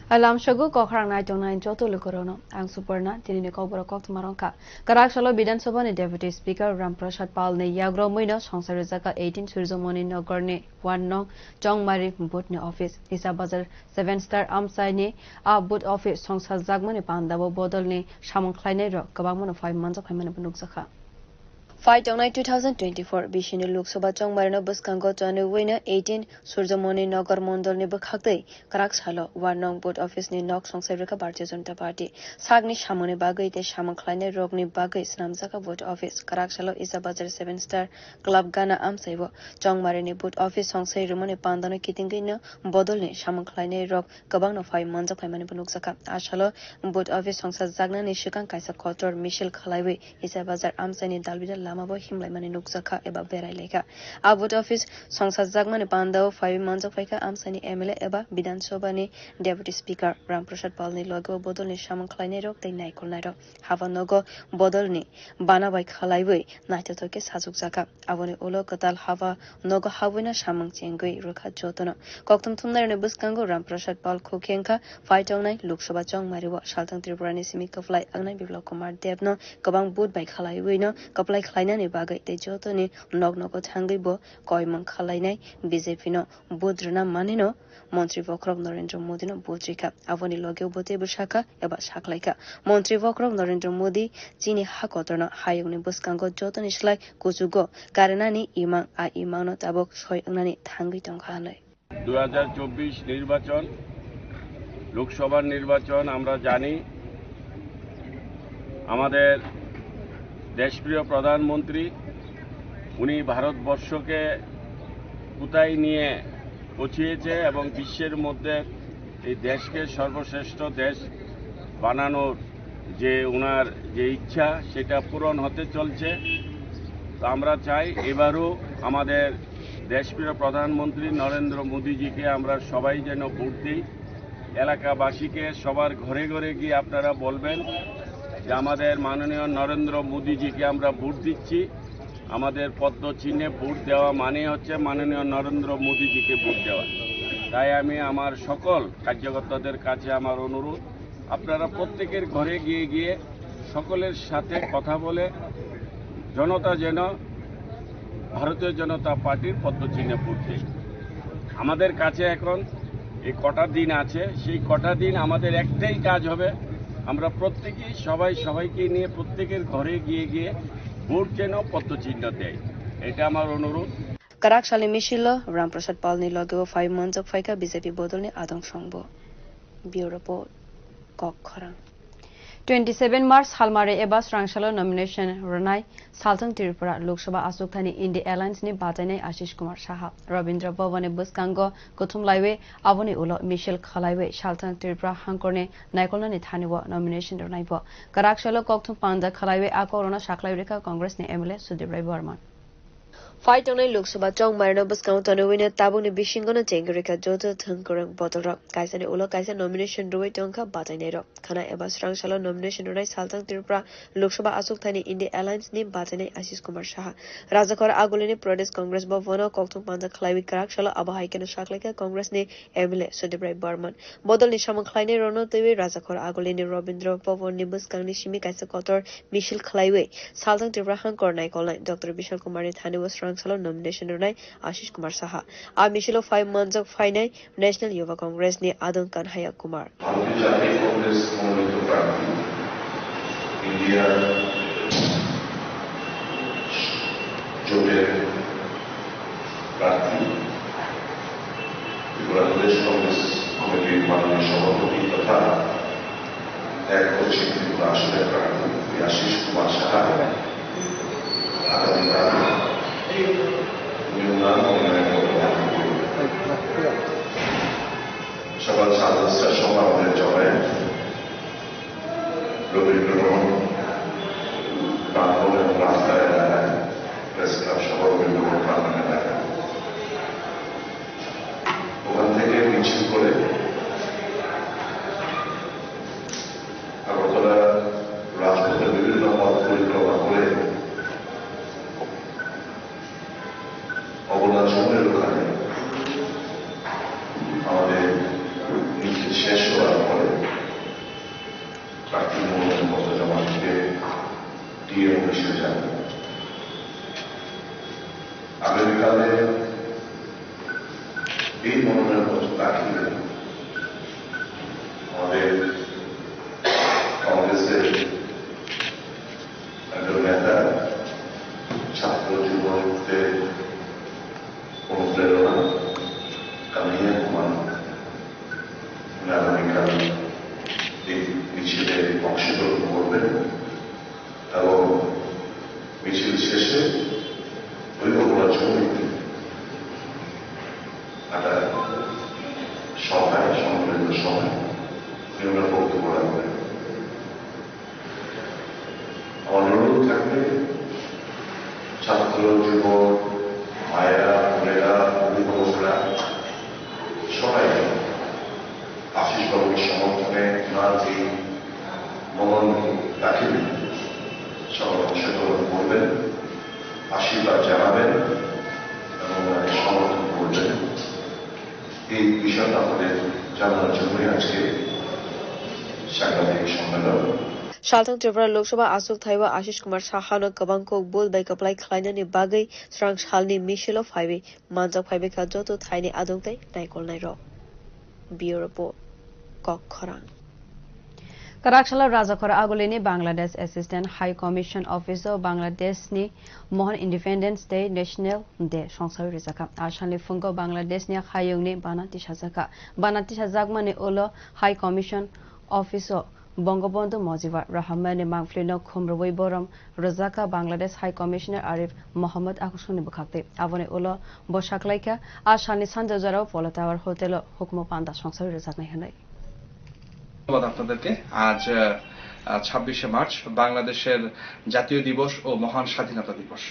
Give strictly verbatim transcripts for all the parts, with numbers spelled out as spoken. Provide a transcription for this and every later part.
Alam sogo kokrang nai tongnai joto lukurokno ang Suparna tinini kokborok koktwma rwngkha. Kwrak salo Bidhan Sabha ni Deputy Speaker Ram Prasad Pal ni yagromwi no songsa rijak kha eighteen Surjomoni Nagar ni one nong Chongmari booth ni office. Isa Bazar seven Star amchai ni a booth office songsa jakmani panda o bodol ni samung khlainai rok kwbangma no phai manjak phaimani bo nukjakha. Phai tongnai two thousand twenty-four bisini Lok Sabha chongmarino bwskango chonwi no eighteen Surjomoni Nagar Mondolni bwkhaktwi kwrak salo Warnong Board Office ni nok songsai rwkha Bharatiya Janata Party. Sakni samungni bagwi tei samung khlainai rokni bagwi swnamjakha Board Office. Kwrak salo Isa Bazar Seven Star Club Gana amchaibo chongmarini Board Office songsai rwmani pandano kitingwi no bodolni samung khlainai rok kwbangno phai manjak phaimani bo nukjakha. A salo Board Office songsa jaknani swkang kaisa kotor misil khlaiwi Isa Bazar amchaini dalbidal lama bo himlaimani nukjakha eba berai laikha. A Board Office songsa jakmani pandao phaiwi manjak phaikha amchaini M L A eba Bidhan Sabha ni Deputy Speaker Ram Prasad Pal ni loge o bodolni samung khlainai rok tei naikolnai rok. Haba nogo bodolni bana bai khlaiwi naithothok khe sajwkjakha. Aboni ulo kwtal haba nogo habwino samung chengwi rwkha jotono. Kokthum thumnairokni bwskango Ram Prasad Pal khuk khe wngkha phai tongnai Lok Sabha chongmario salthang Tripurani simi kwplai wngnai Biplab Kumar Debno kwbang vote bai khlaiwino kwplai khlainani bagwi tei jotoni nok nogo thangwi bo koimung khlainai B J P no vote rwna manwino Montri bokhorok Narendra Modi no vote rikha. Aboni loge o bo teibo sakha eba saklaikha. Montri bokhorok Narendra Modi chini ha kotorno hayungni bwskango jotoni slai kuchugo karinani imang, a imangno tabuk soi wngnani thangwi tongkha hwnwi. দুই হাজার চব্বিশ নির্বাচন, লোকসভার নির্বাচন আমরা জানি। আমাদের দেশপ্রিয় প্রধানমন্ত্রী, উনি ভারতবর্ষকে কোথায় নিয়ে পৌঁছিয়েছে এবং বিশ্বের মধ্যে এই দেশকে সর্বশ্রেষ্ঠ দেশ বানানোর যে ওনার যে ইচ্ছা, সেটা পূরণ হতে চলছে। তো আমরা চাই এবারও আমাদের দেশপ্রিয় প্রধানমন্ত্রী নরেন্দ্র মোদীজিকে আমরা সবাই যেন ভোট দিই। এলাকাবাসীকে সবার ঘরে ঘরে গিয়ে আপনারা বলবেন যে আমাদের মাননীয় নরেন্দ্র মোদীজিকে আমরা ভোট দিচ্ছি। আমাদের পদ্ম চিহ্নে ভোট দেওয়া মানেই হচ্ছে মাননীয় নরেন্দ্র মোদীজিকে ভোট দেওয়া। তাই আমি আমার সকল কার্যকর্তাদের কাছে আমার অনুরোধ, আপনারা প্রত্যেকের ঘরে গিয়ে গিয়ে সকলের সাথে কথা বলে জনতা যেন ভারতীয় জনতা পার্টির পদ্ম চিহ্নে ভোট দেয়। আমাদের কাছে এখন এই কটা দিন আছে, সেই কটা দিন আমাদের একটাই কাজ হবে, আমরা প্রত্যেকেই সবাই সবাইকে নিয়ে প্রত্যেকের ঘরে গিয়ে গিয়ে ভোট যেন পদ্ম চিহ্ন দেয়, এটা আমার অনুরোধ। Kwrak salni misilo Ram Prasad Palni logeo phai manjak phaikha B J P bodolni adong songbo. Bureau Report, Kok Khorang. Twenty seven March salmari eba srangsalo nomination rwnai salthang Tripura Lok Sabha achukthani India Alliance ni bachainai Ashish Kumar Saha Rabindra Bhavan ni bwskango kuthum laiwi aboni ulo misil khalaiwi salthang Tripura hangkorni naikolnani thani o nomination rwnai bo. Kwrak salo kokthum panda khalaiwi a kokrokno saklai rikha Congress ni M L A Sudip Rai Barman. Phai tongnai Lok Sabha chongmarino bwskango tonwi no tabukni bisingono chengwi rikha joto thwng kwrwng bodolrok. Kaisani ulo kaisa nomination rwui tongkha bachainairok. Khana eba srangsalo nomination rwnai salthang Tripura Lok Sabha achukthani India Alliance ni bachainai Ashish Kumar Saha. Rajakhor Agulini Pradesh Congress Bhavan o kokthum panda khlaiwi kwrak salo abo hai kheno saklaikha Congress ni M L A Sudip Rai Barman. Bodolni samung khlainai rokno twiwi Rajakhor Agulini Rabindra Bhavan ni bwskangni simi kaisa kotor misil khlaiwi salthang Tripura hangkor naikolnai Doctor Bishal Kumar ni thani o srangsalo nomination rwnai Ashish Kumar Saha. A misilo phai manjak phainai National Yuva Congress ni Adong Kanhaiya Kumar. ভারতীয় জাতীয় কংগ্রেস মনোনীত প্রার্থী, ইন্ডিয়া জোটের প্রার্থী, ত্রিপুরা প্রদেশ কংগ্রেস কমিটির মাননীয় সভাপতি তথা এক পশ্চিম ত্রিপুরা আসনের প্রার্থী শ্রী আশিস কুমার সাহা আগামীকাল উনি ওনার মনোনয়নপত্র দাখিল করবেন। সকাল সাড়ে দশটার সময় আমাদের জমায়েত রবীন্দ্র ভবন প্রাঙ্গণ এবং রাস্তা এলাকায়, প্রেস ক্লাব সহ রবীন্দ্র ভবন প্রাঙ্গণ এলাকায়। ওখান থেকে মিছিল করে আগরতলা রাজপথের বিভিন্ন পথ পরিক্রমা করে অবদান সময়ের ওখানে আমাদের মিছিল শেষ হওয়ার আগামীকালে এই মনোনয়নপত্র দাখিলে আমাদের কংগ্রেসের একজন নেতা ছাত্র যুবকদের অনুপ্রেরণা কামিয়া কুমার উনি আগামীকাল এই মিছিলে অংশগ্রহণ করবেন এবং মিছিল শেষে ওই অপরাধ সমিতি একটা সভায়, সম্মিলিত সভায় উনি ওনার বক্তব্য রাখবেন। আমার অনুরোধ থাকবে, ছাত্র, যুবক, মায়েরা, বোনেরা, অভিভাবকরা সবাই আশিস বাবুর সমর্থনে ওনার এই মনোনয়ন দাখিল সভায় অংশগ্রহণ করবেন, আশীর্বাদ জানাবেন এবং ওনাকে সমর্থন করবেন। এই বিষয়টা আপনাদের জানানোর জন্যই আজকে সাংবাদিক সম্মেলন। Salthang Tripura Lok Sabha aswk thaiwi Ashish Kumar Sahano kwbang kok vote bai kwplai khlainani bagwi srang salni misilo phaiwi manjak phaibaikha joto thaini adong tei naikolnairok. Bureau Report, Kok Khorang. Kwrak salo Rajakhor Agulini Bangladesh Assistant High Commission Office o Bangladeshni Mohan Independence Day National Day songsawi rwjakha. A salni phungo Bangladeshni hayungni bana tisajakha. Bana tisajakmani ulo High Commission Office o Bangabandhu Mujibur Rahmanni mangphlino khumrwi borom rwjakha Bangladesh High Commissioner Arif Mohammad Akhusongni bwkhaktwi. Aboni ulo bo saklaikha a salni sanja jorao Polo Tower Hotel o hukumu panda songsawi rwjaknai hwnwi. ধন্যবাদ আপনাদেরকে। আজ, আহ, ছাব্বিশে মার্চ বাংলাদেশের জাতীয় দিবস ও মহান স্বাধীনতা দিবস।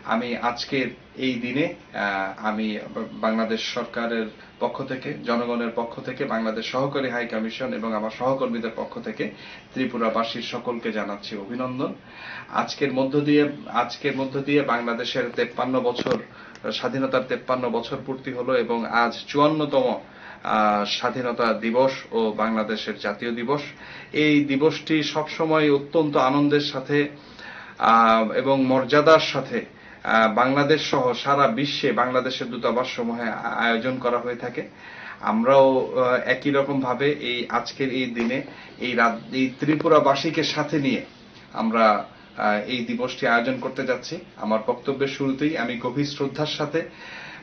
আমি আজকের এই দিনে, আহ, আমি বাংলাদেশ সরকারের পক্ষ থেকে, জনগণের পক্ষ থেকে, বাংলাদেশ সহকারী হাই কমিশন এবং আমার সহকর্মীদের পক্ষ থেকে ত্রিপুরাবাসীর সকলকে জানাচ্ছি অভিনন্দন। আজকের মধ্য দিয়ে, আজকের মধ্য দিয়ে বাংলাদেশের তেপ্পান্ন বছর, স্বাধীনতার তেপ্পান্ন বছর পূর্তি হলো এবং আজ চুয়ান্নতম, আহ, স্বাধীনতা দিবস ও বাংলাদেশের জাতীয় দিবস। এই দিবসটি সবসময় অত্যন্ত আনন্দের সাথে, আহ, এবং মর্যাদার সাথে, আহ, বাংলাদেশ সহ সারা বিশ্বে বাংলাদেশের দূতাবাস সমূহে আ-, আয়োজন করা হয়ে থাকে। আমরাও, আহ, একই রকম ভাবে এই আজকের এই দিনে এই রাত, এই ত্রিপুরাবাসীকে সাথে নিয়ে আমরা, আহ, এই দিবসটি আয়োজন করতে যাচ্ছি। আমার বক্তব্যের শুরুতেই আমি গভীর শ্রদ্ধার সাথে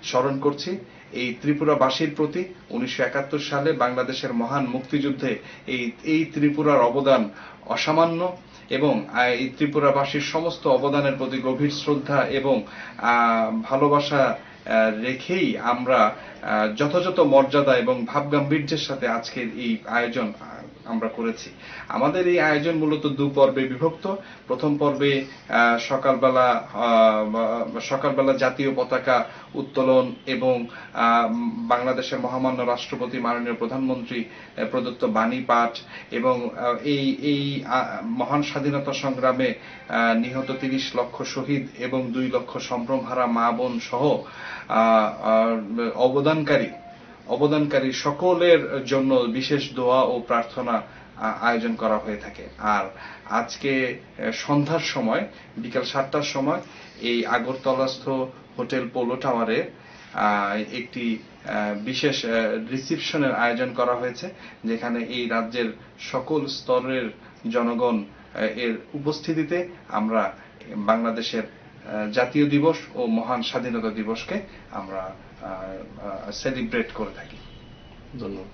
স্মরণ করছি এই ত্রিপুরাবাসীর প্রতি উনিশশো একাত্তর সালে বাংলাদেশের মহান মুক্তিযুদ্ধে এই, এই ত্রিপুরার অবদান অসামান্য এবং, আহ, এই ত্রিপুরাবাসীর সমস্ত অবদানের প্রতি গভীর শ্রদ্ধা এবং, আহ, ভালোবাসা, আহ, রেখেই আমরা, আহ, যথাযথ মর্যাদা এবং ভাবগাম্ভীর্যের সাথে আজকের এই আয়োজন, আহ, আমরা করেছি। আমাদের এই আয়োজন মূলত দু পর্বে বিভক্ত। প্রথম পর্বে, আহ, সকালবেলা, আহ, সকালবেলা জাতীয় পতাকা উত্তোলন এবং, আহ, বাংলাদেশের মহামান্য রাষ্ট্রপতি, মাননীয় প্রধানমন্ত্রী, আহ, প্রদত্ত বাণী পাঠ এবং, আহ, এই, এই, আহ, মহান স্বাধীনতা সংগ্রামে, আহ, নিহত তিরিশ লক্ষ শহীদ এবং দুই লক্ষ সম্ভ্রমহারা মা বোন সহ, আহ, আহ, অবদানকারী, অবদানকারী সকলের জন্য বিশেষ দোয়া ও প্রার্থনা, আহ, আয়োজন করা হয়ে থাকে। আর আজকে, আহ, সন্ধ্যার সময়, বিকাল সাতটার সময় এই আগরতলাস্থ হোটেল পোলো টাওয়ারে, আহ, একটি, আহ, বিশেষ, আহ, রিসেপশনের আয়োজন করা হয়েছে, যেখানে এই রাজ্যের সকল স্তরের জনগণ, আহ, এর উপস্থিতিতে আমরা বাংলাদেশের, আহ, জাতীয় দিবস ও মহান স্বাধীনতা দিবসকে আমরা, আহ, আহ, সেলিব্রেট করে থাকি। ধন্যবাদ।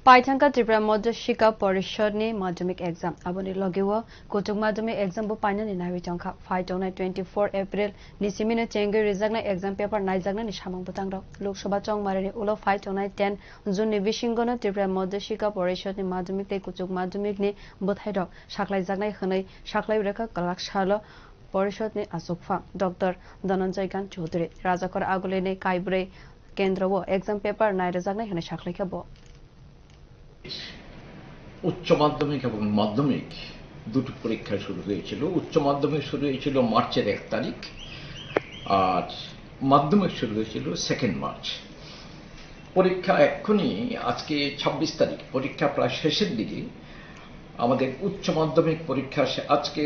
Paithangkha Tripura Madhya Shikha Porishad ni madhyamik exam. Aboni logi o kuchuk madhyamik exam bo painani naiwi tongkha. Phai tongnai twenty four April ni simino chengwi rijaknai exam paper naijaknani samung bwtangrok. Lok Sabha chongmari ni ulo phai tongnai ten June ni bisingo no Tripura Madhya Shikha Porishad ni madhyamik tei kuchuk madhyamik ni bwthai rok saklaijaknai hwnwi saklai rwkha kwlak salo Porishad ni achukphang Doctor Dhananjay Kant Chowdhury. Rajakhor Agulini kaibrwi kendro o exam paper nairijak nai hwnwi saklaikha bo. উচ্চ মাধ্যমিক এবং মাধ্যমিক দুটো পরীক্ষা শুরু হয়েছিল। উচ্চ মাধ্যমিক শুরু হয়েছিল মার্চের এক তারিখ, আর মাধ্যমিক শুরু হয়েছিল সেকেন্ড মার্চ। পরীক্ষা এক্ষুনি, আজকে ছাব্বিশ তারিখ, পরীক্ষা প্রায় শেষের দিকে। আমাদের উচ্চ মাধ্যমিক পরীক্ষা শে-, আজকে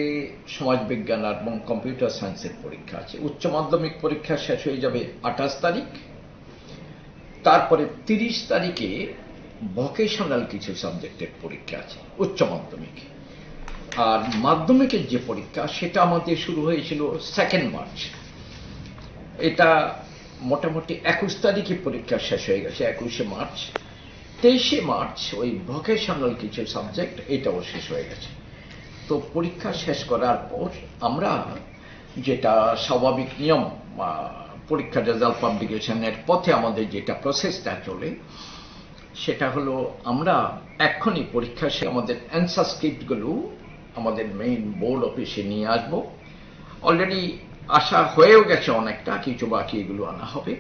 সমাজবিজ্ঞান আর এবং কম্পিউটার সায়েন্সের পরীক্ষা আছে। উচ্চ মাধ্যমিক পরীক্ষা শেষ হয়ে যাবে আঠাশ তারিখ। তারপরে তিরিশ তারিখে ভোকেশনাল কিছু সাবজেক্টের পরীক্ষা আছে উচ্চ মাধ্যমিক। আর মাধ্যমিকের যে পরীক্ষা, সেটা আমাদের শুরু হয়েছিল সেকেন্ড মার্চ। এটা মোটামুটি একুশ তারিখে পরীক্ষা শেষ হয়ে গেছে, একুশে মার্চ। তেইশে মার্চ ওই ভোকেশনাল কিছু সাবজেক্ট, এটাও শেষ হয়ে গেছে। তো পরীক্ষা শেষ করার পর আমরা যেটা স্বাভাবিক নিয়ম, আহ, পরীক্ষার রেজাল্ট পাবলিকেশনের পথে আমাদের যেটা প্রসেসটা চলে, সেটা হলো আমরা এক্ষুনি পরীক্ষা সে আমাদের অ্যান্সার স্ক্রিপ্টগুলো আমাদের মেইন বোর্ড অফিসে নিয়ে আসবো। অলরেডি আসা হয়েও গেছে অনেকটা, কিছু বাকি এগুলো আনা হবে।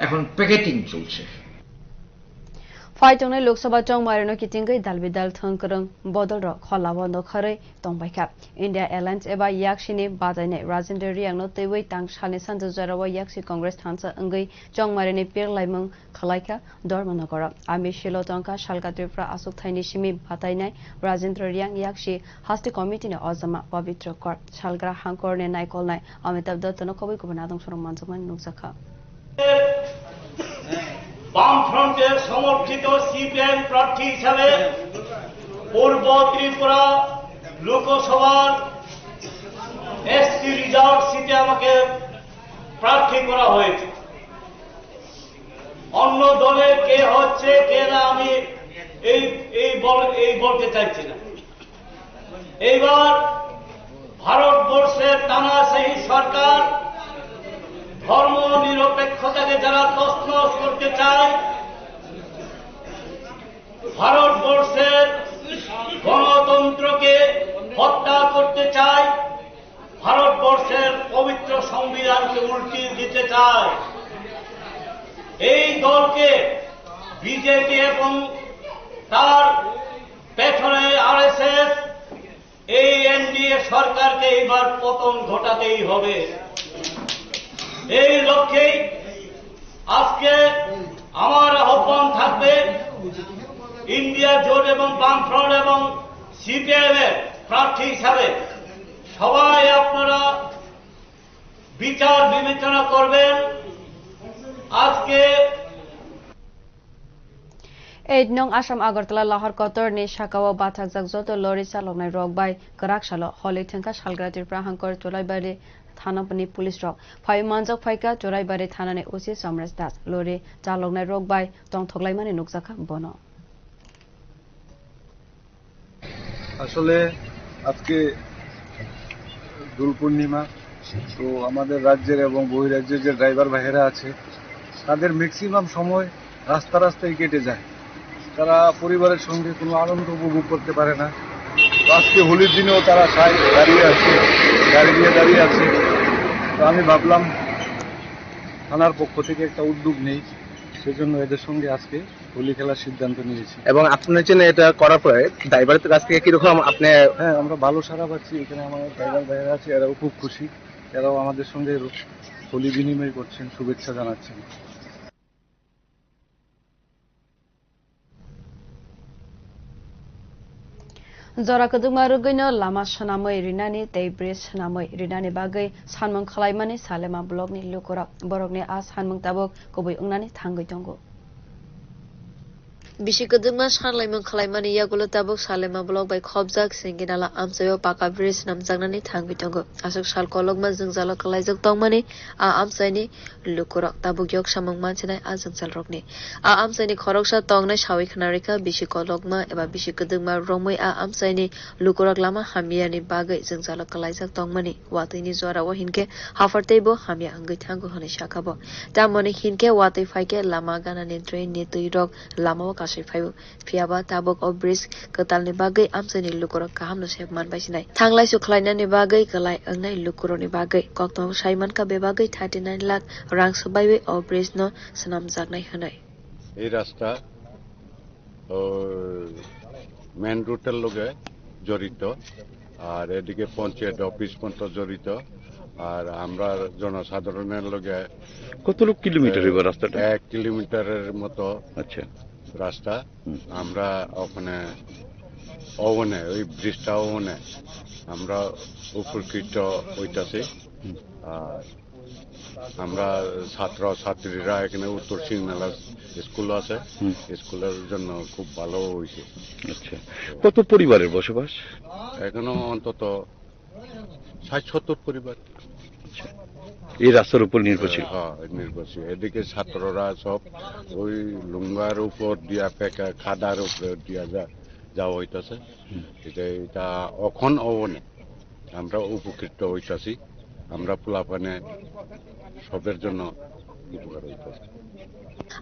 এখন প্যাকেটিং চলছে। Phai tongnai Lok Sabha chongmairino kitingwi dal bidal thwng kwrwng bodolrok kholao nokharwi tongbaikha. India Alliance eba yaksini bajainai Rajendra Reangno twiwi tang salni sanjak jorao yaksi Congress thansa wngwi chongmairini pirlaimung khwlaikha Dharmanagaro. Ami silo tongkha salka Tripura aswk thaini simi batainai Rajendra Reang yaksi haste committee ni ojama Pabitra Kar, salgra hangkorni naikolnai Amitabh Dutta no kobui kubui nadong sorong manjakmani nukjakha. বামফ্রন্টের সমর্থিত সিপিএম প্রার্থী হিসাবে পূর্ব ত্রিপুরা লোকসভার ST reserve সিটে আমাকে প্রার্থী করা হয়েছে। অন্য দলে কে হচ্ছে কে না, আমি এই এই বল এই বলতে চাইছি না। এইবার ভারতবর্ষের তানাশাহী সরকার ধর্ম নিরপেক্ষতাকে যারা তছনছ করতে চায়, ভারতবর্ষের গণতন্ত্রকে হত্যা করতে চায়, ভারতবর্ষের পবিত্র সংবিধানকে উল্টে দিতে চায়, এই দলকে বিজেপি এবং তার পেছনে আরএসএস, এই এনডিএ সরকারকে এইবার পতন ঘটাতেই হবে। এই লক্ষ্যেই আজকে আমার আহ্বান থাকবে ইন্ডিয়া জোট এবং বামফ্রন্ট এবং সিপিআইএম এর প্রার্থী হিসাবে সবাই আপনারা বিচার বিবেচনা করবেন। আজকে Eight nong Assam Agartala Lahar Kotor ni sakao bathakjak joto lorry chaloknai rok bai kwrak salo holi thengkha salgra Tripura hangkor Churaibari thana ni police rok. Phai manjak phaikha Churaibari thana ni O C Samresh Das. Lorry chaloknai rok bai tongthoklaimani nukjakha bono. আসলে আজকে দোল পূর্ণিমা, তো আমাদের রাজ্যের এবং বহিরাজ্যের যে ড্রাইভার ভাইয়েরা আছে, তাদের ম্যাক্সিমাম সময় রাস্তা রাস্তায় কেটে যায়। তারা পরিবারের সঙ্গে কোনো আনন্দ উপভোগ করতে পারে না। তো আজকে হোলির দিনেও তারা সাই দাঁড়িয়ে আছে, গাড়ি নিয়ে দাঁড়িয়ে আছে। তো আমি ভাবলাম থানার পক্ষ থেকে একটা উদ্যোগ নেই, সেজন্য এদের সঙ্গে আজকে হোলি খেলার সিদ্ধান্ত নিয়েছি। এবং আপনার জন্য এটা করার পরে ড্রাইভারের কাছ থেকে কিরকম আপনি? হ্যাঁ, আমরা ভালো সাড়া পাচ্ছি। এখানে আমার ড্রাইভার ভাইয়েরা আছে, এরাও খুব খুশি, এরাও আমাদের সঙ্গে হোলি বিনিময় করছেন, শুভেচ্ছা জানাচ্ছেন। Jora kwdwkma rwgwino lama swnamwi rinani tei bridge swnamwi rinani bagwi sanmung khwlaimani Salema blockni lukurok borokni a sanmung tabuk kubui wngnani thangwi tongo. Bisi kwdwkma sanlaimung khwlaimani yagulo tabuk Salema block bai khopjak Senginala amchaio paka bridge swnamjaknani thangwi tongo. Aswk sal kolokma jwngjalo kwlaijak tongmani a amchaini lukurok tabuk yok samung mansinai a jwngjalrokni. A amchaini khoroksa tongnai sawi khna rikha bisi kolokma eba bisi kwdwkma romwi a amchaini lukurok lama hamyani bagwi jwngjalo kwlaijak tongmani. Watwini jorao hinkhe haphar teibo hamya wngwi thango hwnwi sakha bo. Tamoni hinkhe watwi phaikhe lama ganani drainni twirok lamao kasui phaio. Phiyaba tabuk o bridge kwtalni bagwi amchaini lukurok kahamno se manbai sinai. Thanglaisu khlainani bagwi kwlai wngnai lukurokni bagwi koktwmao sai mankha bebagwi thirty nine lakh rang swbaiwi o bridge no swnamjaknai hwnwi. এই রাস্তা ও মেন রুটের লগে জড়িত, আর এদিকে পঞ্চায়েত অফিস পর্যন্ত জড়িত, আর আমরা জনসাধারণের লগে কত লোক কিলোমিটার হইব রাস্তাটা? এক কিলোমিটারের মতো আচ্ছা। রাস্তা। হুম। আমরা ওখানে অবনে, ওই ব্রিজটা অবনে আমরা উপকৃত হইতাছি। আর আমরা ছাত্র ছাত্রীরা এখানে উত্তর সিংনালা স্কুল আছে, হুম। স্কুলের জন্য খুব ভালো হয়েছে। আচ্ছা, কত পরিবারের বসবাস? এখানে অন্তত ষাট সত্তর পরিবার। আচ্ছা, এই রাস্তার উপর নির্ভরশীল? হ্যাঁ, নির্ভরশীল। এদিকে ছাত্ররা সব ওই লুঙ্গার উপর দিয়া, পেকা খাদার উপরে দিয়া যা, যাওয়া হইতাছে। হুম। এটা, এটা অখন অবনে আমরা উপকৃত হইতাছি। আমরা পোলাপানে সবের জন্য উপকার হইতাছে।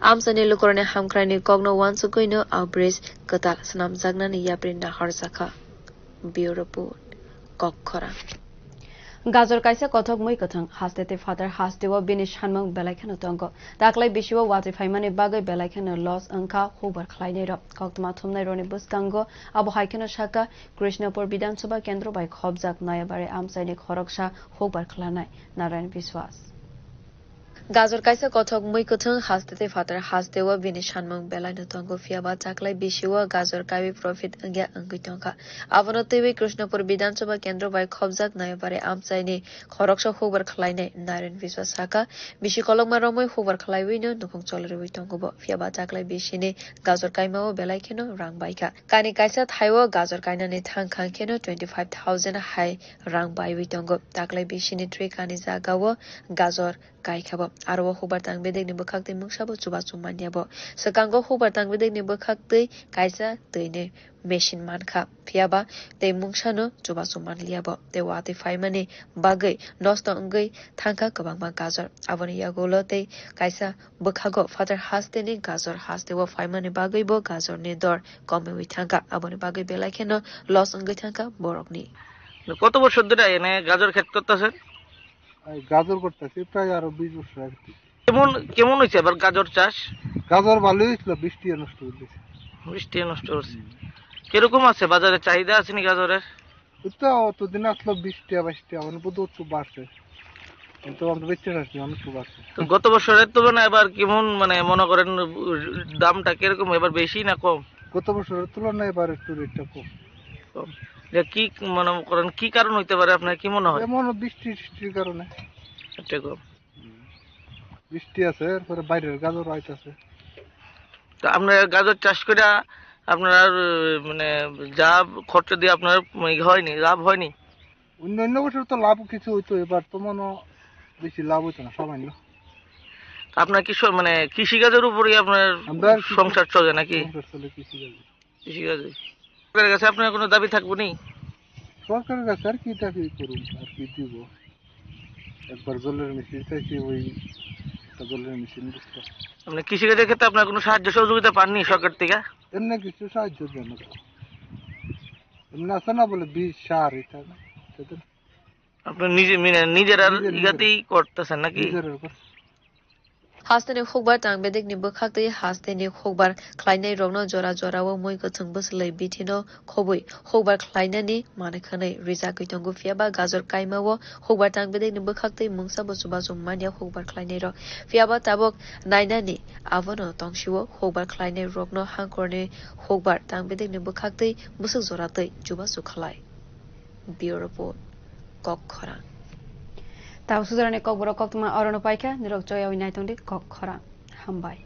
Amchaini lukurokni hamkraini kokno uansugwino a bridge kwtal swnamjaknani yapri naharjakha. Bureau Report, Kokkhorang. Gajor kaisa kothok mui kwthwng, haste tei phatar hasteo bini sanmung belai kheno tongo. Taklai bisio watwi phaimani bagwi belai kheno loss wngkha hukbar khlainairok. Koktwma thumnairokni bwskango abo hai kheno sakha, Krishnapur Bidhan Sabha kendro bai khopjak Nayabari amchaini khoroksa hukbar khwlanai Narayan Biswas. Gajor kaisa kothok mui kwthwng, haste tei phatar hasteo bini sanmung belaino tongo, phiya ba taklai bisio gajor kaiwi profit wngya wngwi tongkha. Abono twiwi Krishnapur Bidhan Sabha kendro bai khopjak Nayabari amchaini khoroksa hukbar khlainai Narayan Biswas sakha, bisi kolokma romwi hukbar khlaiwino nukhung cholirwi tongo bo, phiya ba taklai bisini gajor kaimao belai kheno rang baikha. Kani kaisa thaio gajor kainani thang khang kheno twenty five thousand hai rang baiwi tongo. Taklai bisini tree kani jagao gajor kaikha bo. Aro o hukbar tang bedekni bwkhak tei mungsabo chubachu manya bo. Swkango hukbar tang bedekni bwkhak tei kaisa twini machine mankha, phiya ba tei mungsano chubachu manliya bo. Tei watwi phaimani bagwi nosto wngwi thangkha kwbangma gajor. Aboni yagulo tei kaisa bwkhago phatar hasteni gajor hasteo phaimani bagwi bo gajorni dor komiwi thangkha. Aboni bagwi belai kheno loss wngwi thangkha borokni. কত বছর ধরে এনে গাজর ক্ষেত করতেছেন? এই গাজর করতেছি প্রায় আরো বিশ বছর আগে থেকে। কেমন, কেমন হয়েছে এবার গাজর চাষ? গাজর ভালোই হয়েছিল, বৃষ্টি নষ্ট করে দিয়েছে। বৃষ্টি নষ্ট করছে। হুম। কিরকম আছে বাজারে, চাহিদা আছে নি গাজরের? ওই তো অতদিন আসলো বিশ টাকা, বাইশ টাকা, এখন বোধহয় একটু বাড়ছে। কিন্তু আমরা বেচতে পারছি, অনেক একটু বাড়ছে। তো গত বছরের তুলনায় এবার কেমন, মানে, মনে করেন, দামটা কিরকম, এবার বেশি না কম? গত বছরের তুলনায় এবার একটু রেটটা কম। কম। এটা কি মনে করেন, কি কারণ হইতে পারে, আপনার কি মনে হয়? এমন বৃষ্টি টিষ্টির কারণে। এটা কম। বৃষ্টি আছে, এরপরে বাইরের গাজর আইতাছে। তো আপনার গাজর চাষ করে আপনার, মানে, যা খরচ দিয়ে আপনার, মানে, হয়নি, লাভ হয়নি? অন্য অন্য বছর তো লাভ কিছু হইতো, এবার তো মনে হয় বেশি লাভ হইতো না, সামান্য। তো আপনার কি স-, মানে, কৃষিকাজের উপরেই আপনার আমরা আর কিছু সংসার চলে নাকি? সংসার চলে কৃষিকাজে। কৃষিকাজে। সরকারের কাছে আপনার কোনো দাবি থাকবো নি? সরকারের কাছে আর কি দাবি করুন, আর কি দিব? একবার জলের মেশিন চাইছি, ওই একটা জলের মেশিন দিচ্ছে। আপনি কৃষিকাজের ক্ষেত্রে আপনার কোনো সাহায্য সহযোগিতা পাননি সরকার থেকে? এমনি কিছু সাহায্য দেন না। এমনি আছে না বলে বীজ, সার, এটা না, সেটা আপনি নিজে, মানে, নিজের আর নিজের, নিজের। ইয়াতেই করতেছেন নাকি? নিজের আর করছি। Hasteni hukbar tang bedekni bwkhaktwi hasteni hukbar khlainairokno jora jorao mui kwthwng bwswlwi bithino khobwi hukbar khlainani manwi khwnwi rijagwi tongo, phiya ba gajor kaimao hukbar tang bedekni bwkhaktwi mungsa bo chubachu manya hukbar khlainairok. Phiya ba tabuk nainani abono tongsio hukbar khlainairokno hangkorni hukbar tang bedekni bwkhaktwi bwswk jora twi chubachu khlai. Bureau Report, Kok Khorang. Tau sujorani kokborok koktwma orono paikha, nirok choyawi naitongdi Kok Khorang. Hambai.